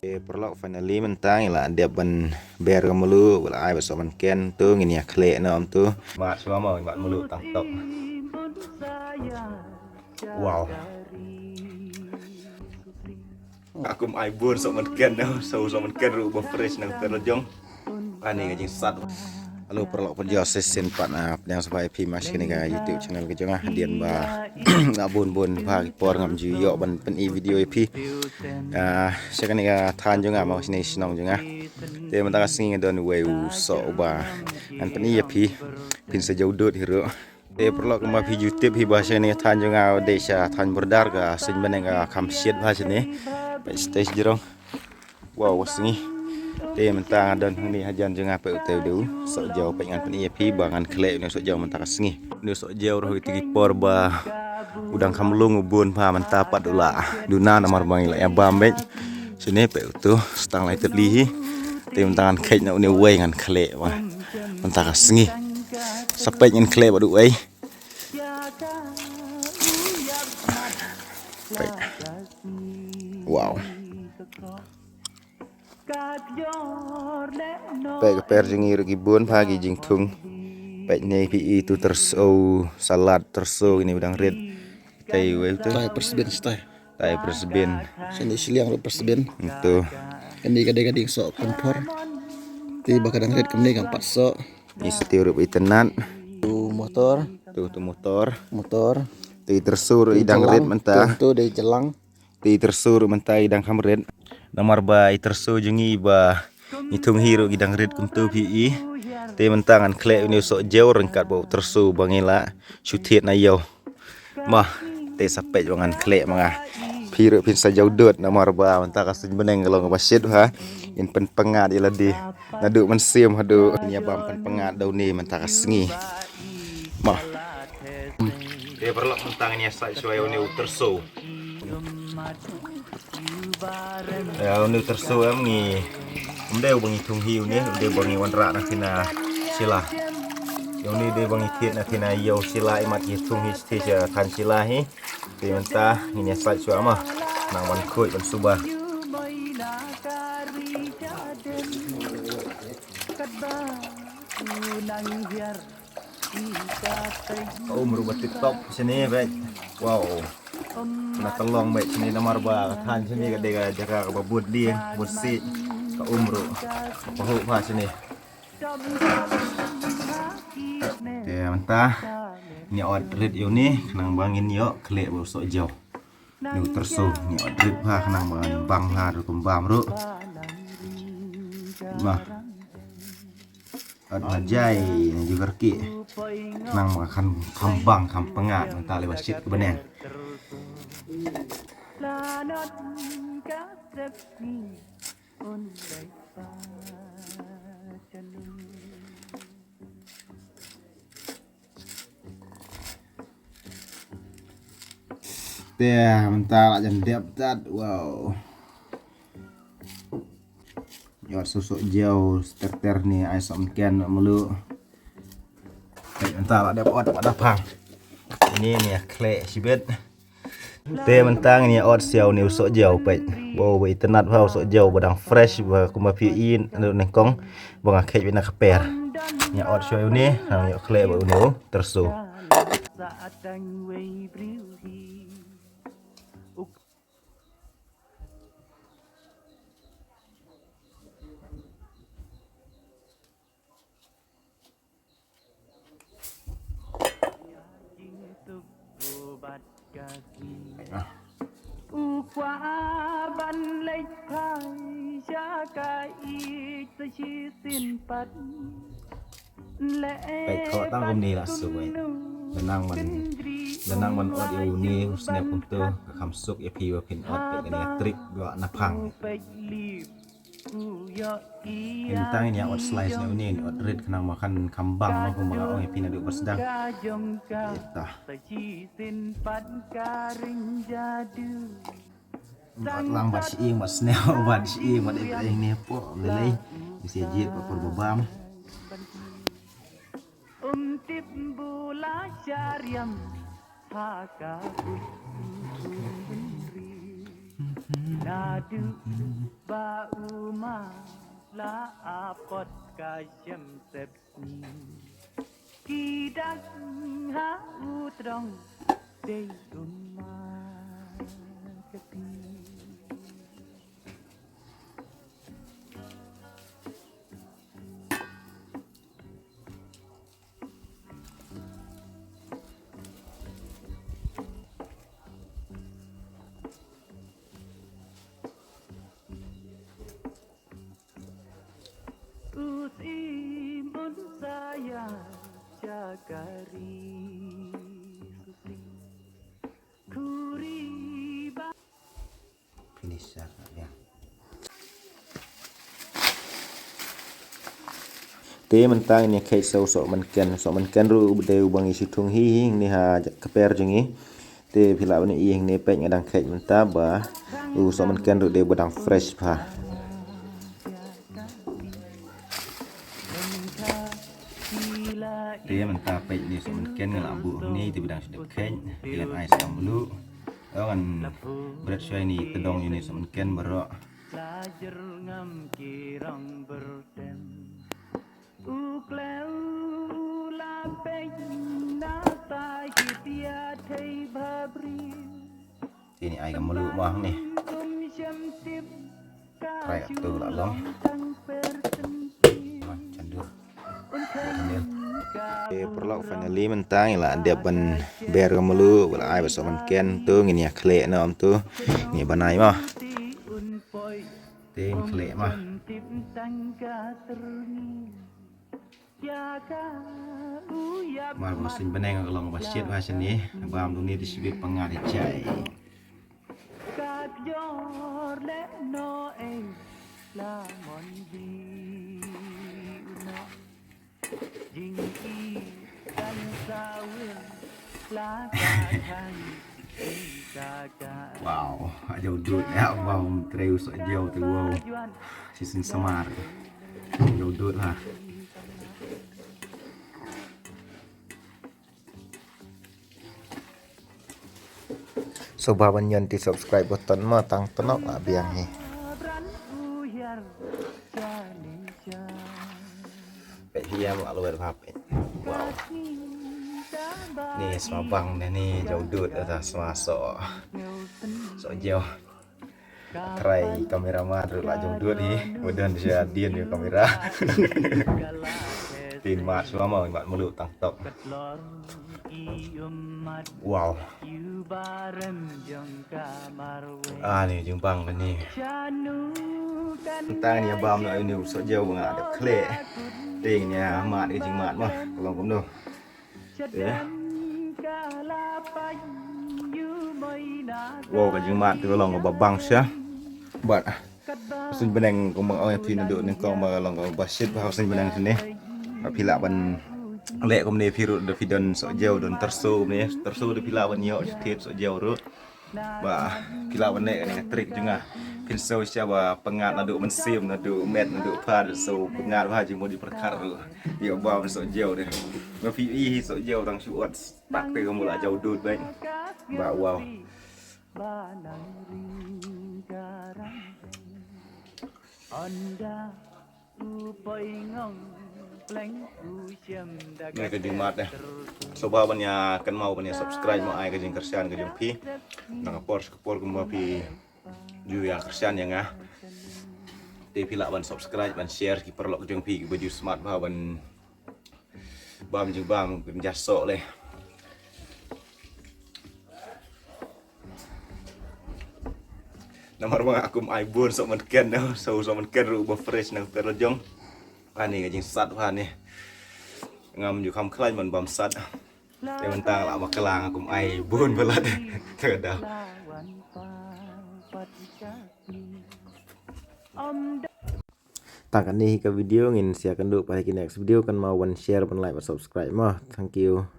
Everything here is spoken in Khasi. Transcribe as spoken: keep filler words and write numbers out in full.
Eh, paralok, finally mynta ngi la dep ban ber ka mluh, ba la ai ba soh ban ken tu, ngin ïa khleh noh tu. Mat shuwa mo, mat mluh tang tok. Wow. Ka kum ai bun soh ban ken noh, soh soh ban ken ruh ba fresh nangta la jong. Ani ka jingsat. Hello paralok, pynjah shisien pat, ah, pdiang sngewbha ïa phi ma sha kane ka YouTube channel ka jong nga, hadien ba nga bun bun bha ki por ngam ju ïoh ban pyni video ïa phi. Ah, sha kane ka thaiñ jong nga, ma shane shnong jong nga. Te mynta ka sngi nga don uwei u soh uba ngan pyni ïa phi. Phin sa jaw dud hi ruh. Te paralok, kumba phi ju tip hi ba shane ka thaiñ jong nga u dei sha thaiñ border, ka suiñ bneng ka kham shit bha shane. Peit stage jrong. Wow, ka sngi. Te mynta nga don hangne hajan jong nga, peit utu u dei u soh jaw, peit ngan pyni ïa phi ba ngan khleh une u soh jaw mynta ka sngi. Une u soh jaw ruh kito ki por ba u dang kham lung u bun bha, mynta pat u la duna namar ba ngi la ïa bam beit. Shane peit utu, stang lai tylli hi. Te mynta ngan kheit na une uwei ngan khleh ba mynta ka sngi. Sa peit ngan khleh bad uwei. Peit. Wow. Peit ka per jong ngi ruh ki bun bha ki jingthung. Peit ne phi i tu, tyrso, salad tyrso, kine ba dang rit. Te uwei tu. Tai pyrshah bin, tai. Tai pyrshah bin. Shane shiliang ruh pyrshah bin. Itu. Kane ka dei ka dieng soh kumphor. Te ba ka dang rit kumne kam pat soh. Ni stiu ruh itynnad. Tu motor. Tu, tu motor. Motor. Te i tyrso ruh i dang rit mynta. Tu, tu dei jlang. Te i tyrso ruh mynta i dang kham rit. Namar ba i tyrso jong ngi ba ngi thung hi ruh ki dang rit kumtu phi i. Te mynta ngan khleh une u soh jaw ryngkat bad u tyrso ba ngi la shu thied na ïew. Ma, te sa peit ba ngan khleh ma nga. Phi ruh phin sa jaw dud namar ba mynta ka suiñ bneng ka long kaba shit bha. Ngin pynpyngngad ïa lade naduh mynsiem haduh ngin ïa bam pynpyngngad da une mynta ka sngi. Ma. Te paralok, mynta ngin ïa sait shuwa ïa une u tyrso. Ïa une u tyrso em ngi, ym dei ba ngi thung hi une, ym dei ba ngi wanrah na thina shila. Ïa une dei ba ngi thied na thina ïew shila, imat ngi thung hi sha thaiñ shila hi. Te mynta ngin ïa sait shuwa ma, nang ban khuid ban suba. Ka um ruh ba tip top shane bad. Wow. Na ka long bad shane namar ba ka thaiñ shane ka dei ka jaka kaba bun dieng, bun sih. Ka um ruh ba huh bha shane. Te mynta ngin ïa ot rit ïa une khnang ba ngin ïoh khleh bad u soh jaw. Une u tyrso ngin ïa ot rit bha khnang ba ngan bang bha ruh kum bam ruh. Bah. Ot bha jai na ju kyrkieh. Khnang ba kan kham bang kham pyngngad mynta lei ba shit ka bneng. Te mynta la jan dep tat, wow. Ïa ot soh soh jaw ter ter ne ai soh mken mluh. Te mynta la dep ot bad da phang. Ini ne khleh shibit. Te mynta ngin ïa ot shuwa une u soh jaw peit. Wow, ba itynnad bha u soh jaw ba dang fresh ba kumba phi i na nyngkong ba nga kheit beit na ka per. Ngin ïa ot shuwa une, ngin ïa khleh bad une u tyrso. Peit, khot tang kumne la suk, peit. Dang nang ban, dang nang ban ot ïa une u snep kumto, ka kham suk ïa phi ba phin ot, peit kane ka trick ba na phang. Mynta ngin ïa ot slice ne une, ot rit khnang ba kan kham bang, ma kumba nga ong ïa phi naduh ba sdang. Ita. Ot lang bad shi ïing bad sniew, bad shi ïing bad ep ïing ne po, lei lei. Ïa shi jied bad por ba bam. Um tip bula shariam ha ka bynri. Na Ba u ma la apot ka jem sep ni. Ki dak ha u trong dei u ma ka ti. Us im un saya jagari susi. Kuri ba. Finish sa ka biang. Te mynta ngin ïa kheit sa u sohmynken, sohmynken ruh u dei u ba ngi shu thung hi hi ngi ha kper jong ngi. Te phi lah ban ïohi ngi peit nga dang kheit mynta ba u sohmynken ruh dei ba dang fresh bha. Te mynta peit ni sohmynken nga lah buh ni te ba dang shu dep kheit te ngan ai sa ka mluh. Ngan bret shwa ni tdong ïa ni sohmynken baroh. Te ni ai ka mluh mo hangne. Trai ka tu la long. Chandur. Te paralok, finally mynta ngi la dep ban ber ka mluh ba la ai ba sohmynken, tu ngin ïa khleh noh tu. Ngi ban ai mo. Te ngi khleh mo. Mar ba suiñ bneng ka long ba shit ba shane, bam duni di shibit pyngat di jai. Wow, aja udut ya, wow, trei usok jauh tu, wow. Season samar. Aja udut ha. Sngewbha ban ñion te subscribe button ma tang tnok la biang hi. Peit hi ïa ma lwer bha peit. Wow. Ni sma bang ne ni jauh dut ta sma so. So jauh. Trai kamera ma ruh la jong dut hi. Wadan sha dien ïa kamera. Tin mat sma ma mat mulu tang tok. Wow. Ah, ni jingbang ka ni. Tang ni bam na ini so jauh nga ada klik. Ting ni mat ni jingmat mah. Kalau kamu. Ya. Wow, ka jingmat tu long ba bang sha. Bat. Suiñ bneng kumba ong phi naduh nyngkong ba long ba shit ba suiñ bneng shane. Ba phi lah ban leh kumne phi ruh da phi don soh jauh don terso kumne. Terso da phi lah ban ïoh shithied soh jauh ruh. Ba phi lah ban leh kane ka trick jong nga. Phin sngew sha ba pyngngad naduh mynsiem naduh met naduh phad so pyngngad ba jingmut jingpyrkhat ruh. Ïoh ba ban soh jauh de. Ba phi i soh jauh tang shu ot. Tak te ka mut la jauh dud bad. Ba wow. Ngi ka jingmat eh. Sngewbha ban ïa kynmaw ban ïa subscribe mo ai ka jingkyrshan ka jong phi. Na ka por sha ka por kumba phi ju ïa kyrshan ïa nga. Te phi lah ban subscribe ban share ki paralok jong phi kiba ju smat bha ban bam jingbam kin ja soh leh. Namar ba nga kum ai bun soh mynken ne, soh soh mynken ruh ba fresh na ka pyrlajong. Ani ka jingsat ba ni. Ngam ju kham khlaiñ ban bam sat. Te mynta la ba klang kum ai bun ba lad. Te da. Tang katne hi ka video, ngin sa ïakynduh pat ha ki next video, kynmaw ban share, ban like, ban subscribe mo. Thank you.